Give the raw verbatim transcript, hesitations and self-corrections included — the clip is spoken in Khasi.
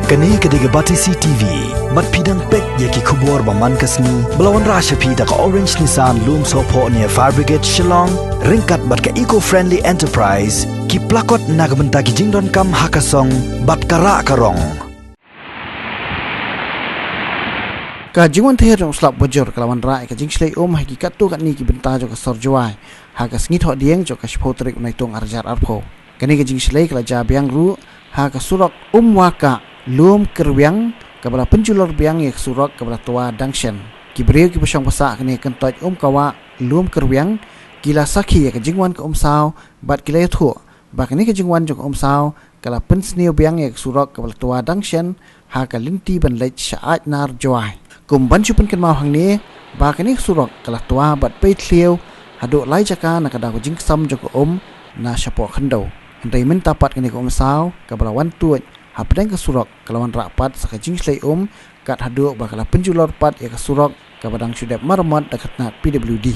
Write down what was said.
Kane ka dei ka Batesi T V, bad phi dang peit ïa ki khubor ba man ka sngi, ba la wanrah sha phi da ka Orange Nissan Lumsohphoh near Fire Brigade Shillong, ryngkat bad ka Eco Friendly Enterprise, ki plakot na ka bynta ki jingdonkam ha ka song, bad ka rah ka rong. Ka jingwan thiar jong u slap bujur ka la wanrah ïa ka jingshlei um ha ki katto katne ki bynta jong ka sor Jowai, ha ka sngi Thohdieng jong ka shiphew tarik u Naitung arhajar arphew. Kane ka jingshlei ka la jia biang ruh ha ka surok Umwahkah Lumkyrwiang, kaba la pynjulor biang ïa ka surok kaba la twa dang shen. Ki briew kiba shong ba sah kane ka kyntoit Umkawah Lumkyrwiang ki la sakhi ïa ka jingwan ka umsaw bad ki la ïathuh ba kane ka jingwan jong ka umsaw ka la pynsniew biang ïa ka surok kaba la twa dang shen ha ka lynti ban leit sha Aitnar Jowai. Kum ban shu pynkynmaw hangne ba kane ka surok ka la twa bad pei thliew haduh lai jaka na ka daw ka jingksam jong ka um na shapoh khyndew. Hynrei mynta pat kane ka umsaw kaba la wan tuid hapdeng ka surok ka la wanrah pat sa ka jingshlei um, kat haduh ba ka la pynjulor pat ïa ka surok kaba dang shu dep maramot da ka tnat P W D.